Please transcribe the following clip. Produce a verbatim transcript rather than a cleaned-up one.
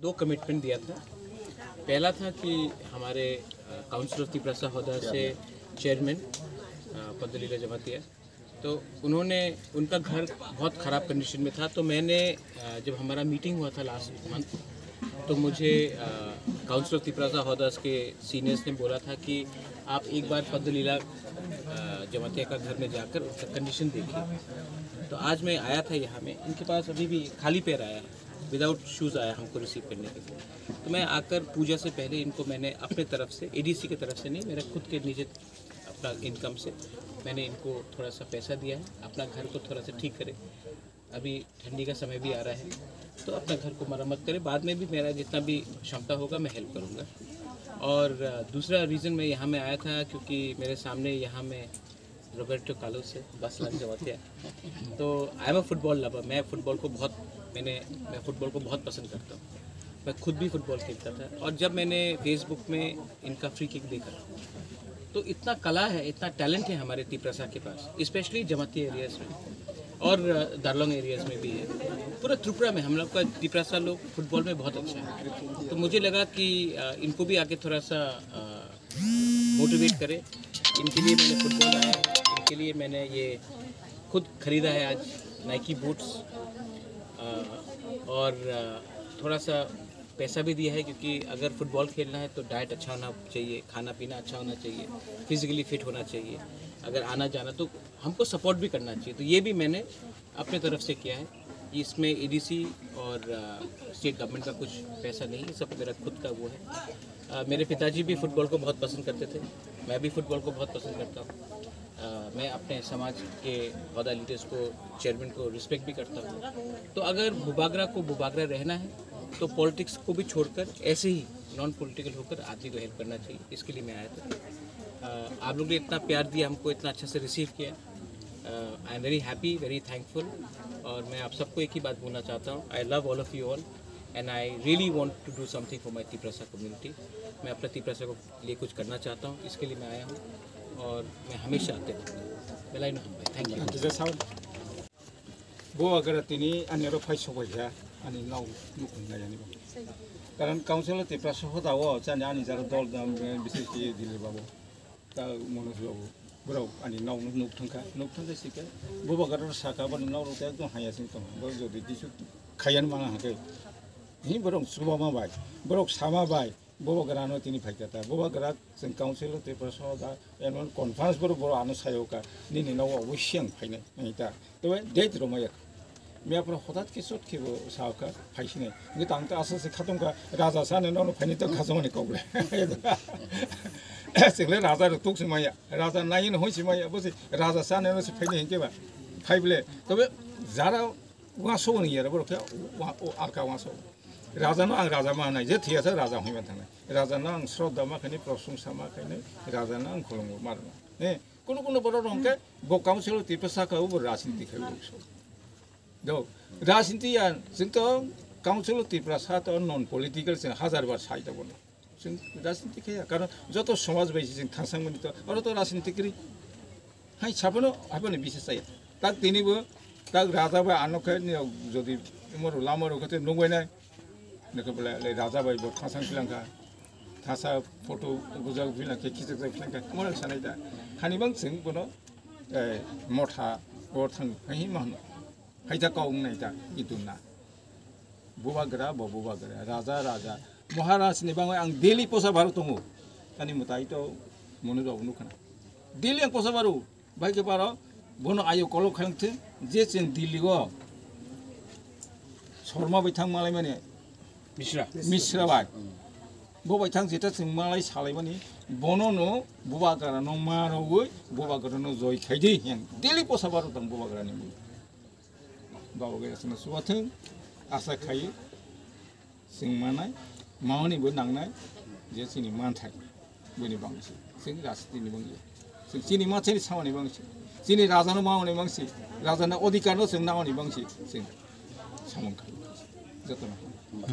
दो कमिटमेंट दिया था। पहला था कि हमारे काउंसिल ऑफ तिपरासा होदा से चेयरमैन पद्दलीला जमातिया, तो उन्होंने, उनका घर बहुत ख़राब कंडीशन में था, तो मैंने अ, जब हमारा मीटिंग हुआ था लास्ट मंथ, तो मुझे काउंसिल ऑफ तिपरासा होदास के सीनियर्स ने बोला था कि आप एक बार पद्दलीला जमातिया का घर में जाकर उसका कंडीशन देखिए। तो आज मैं आया था यहाँ में, इनके पास अभी भी खाली पैर आया है, विदाउट शूज़ आया हमको रिसीव करने के लिए। तो मैं आकर पूजा से पहले इनको मैंने अपने तरफ से, एडीसी की तरफ से नहीं, मेरे खुद के निजी अपना इनकम से मैंने इनको थोड़ा सा पैसा दिया है, अपना घर को थोड़ा सा ठीक करें। अभी ठंडी का समय भी आ रहा है, तो अपना घर को मरम्मत करें। बाद में भी मेरा जितना भी क्षमता होगा, मैं हेल्प करूँगा। और अ, दूसरा रीज़न मैं यहाँ में आया था क्योंकि मेरे सामने यहाँ में रोबर्टो कार्लोस है, बस लग जमाते हैं। तो I am a football lover, मैं फुटबॉल को बहुत मैंने मैं फुटबॉल को बहुत पसंद करता हूँ। मैं खुद भी फुटबॉल खेलता था, और जब मैंने फेसबुक में इनका फ्री किक देखा, तो इतना कला है, इतना टैलेंट है हमारे तिपरासा के पास, स्पेशली जमाती एरियाज में और अ, दारलोंग एरियाज में भी है। पूरा त्रिपुरा में हम लोग का तिपरासा लोग फुटबॉल में बहुत अच्छा है। तो मुझे लगा कि अ, इनको भी आगे थोड़ा सा मोटिवेट करें। इनके लिए मैंने फुटबॉल लाया है, इनके लिए मैंने ये खुद खरीदा है आज, नाइकी बूट्स। और अ, थोड़ा सा पैसा भी दिया है, क्योंकि अगर फुटबॉल खेलना है तो डाइट अच्छा होना चाहिए, खाना पीना अच्छा होना चाहिए, फिजिकली फिट होना चाहिए। अगर आना जाना तो हमको सपोर्ट भी करना चाहिए। तो ये भी मैंने अपने तरफ से किया है। इसमें एडीसी और स्टेट गवर्नमेंट का कुछ पैसा नहीं है, सब मेरा खुद का वो है। अ, मेरे पिताजी भी फुटबॉल को बहुत पसंद करते थे, मैं भी फुटबॉल को बहुत पसंद करता हूँ। अ, मैं अपने समाज के होदा लीडर्स को, चेयरमैन को रिस्पेक्ट भी करता हूँ। तो अगर बुबागरा को बुबागरा रहना है तो पॉलिटिक्स को भी छोड़कर ऐसे ही नॉन पॉलिटिकल होकर आदमी को हेल्प करना चाहिए, इसके लिए मैं आया था। अ, आप लोग ने इतना प्यार दिया, हमको इतना अच्छा से रिसीव किया। I am very happy, very thankful. और मैं आप सबको एक ही बात बोलना चाहता हूँ, I love all of you all and I really want to do something for my Tiprasa community. मैं अपना तिपरासा को लिए कुछ करना चाहता हूँ, इसके लिए मैं आया हूँ और मैं हमेशा आते रहूँगा। बेलायनो हामबाय। Thank you. Thank you, sir. Bo agara tini ani aro phai sobai kha, ani nau nukung nai ani bo. Karon council o Tiprasa hoda o chani ani jara dol dam, eh, bises ki Dilip babu, ta Manoj babu, borok ani nau nuk thangkha, nuk thangkha sika. Bo bagara saka bani nau rok ekdom haya sing tong. Bo jodi kisu khayan mana hake. Hi borok suba ma bai, borok sama bai, bo bagara no tini phaikha ta. Bo bagara chwng council o Tiprasa hoda, emon conference borok borok ano sayoka, nini nau obo siyang phainai, nai ta. Tei date rwmaya. Miyaphuru hotat khe chot khe bo sakha phaisinai. Hwnkhe tang ta aswk se khatungkha, raja sani nono phainai tong khasumani kokle. Chwngla raja rok tuk se maya. Raja nai hwnwi hoi se maya. Bo se raja sani no se phainai hinkhe ba. Phaible. Tobe jara uansukgo ni yara borok khe ua-, o alka uansukgo. Raja no ang raja ma hwnai. Je thiyasa raja hwnwi man thangnai. Raja no ang shraddha ma khainai, prosongsa ma khainai. Raja no ang khulumgo ma rwna. Eh, kunu kunu borok rok hwnkhe bo council o Tiprasa kha bo rajniti khai rwkso. Do, rajniti ya, chwng to council o Tiprasa to non political chwng hajar bar sai tongo. Chwng rajniti khaya, karon joto somaj bai se chwng thangsang mani to, oro to rajniti kwrwi. Hai saphano, haphano bises chaya. Tak tini bo, tak raja bai ano khe ni jodi umor lama rok khe nugbai nai. Nokhe bole le raja bai bo thasang philangkha. Thasa photo bujak philangkhe, khichak jak philangkha. Amo rok sanai da. Hani bang chwng bono, eh, motha, bo thang, hai ma hwno. Hai ta kok wngnai ta, itu na. Bubagra, bo bubagra, raja, raja. Maharaj ni bangwi ang daily posa baro tongo. Ani mwtai to mono rok nukhana. Daily ang posa baro. Bai khe baro, bono ayo kolok khalang thung, je chwng Delhi o Sharma bai thang malai mani. Mishra. Mishra bai. Bo bai thang jeta chwng malai salai mani, bono no bubagra no ma rogwi, bubagra no joi khai di, yang daily posa baro tong bubagra ni. Babo bai aswkno chubathwng, asa khai. Chwng manai, maoni bo nangnai, je chini manthai, boni bangsi. Chwng rajniti ni bangya. Chwng chini manthai ni samani bangsi. Chini raja no maoni bangsi. Raja no odhikar no chwng naoni bangsi. Chwng samung khai. Joto no.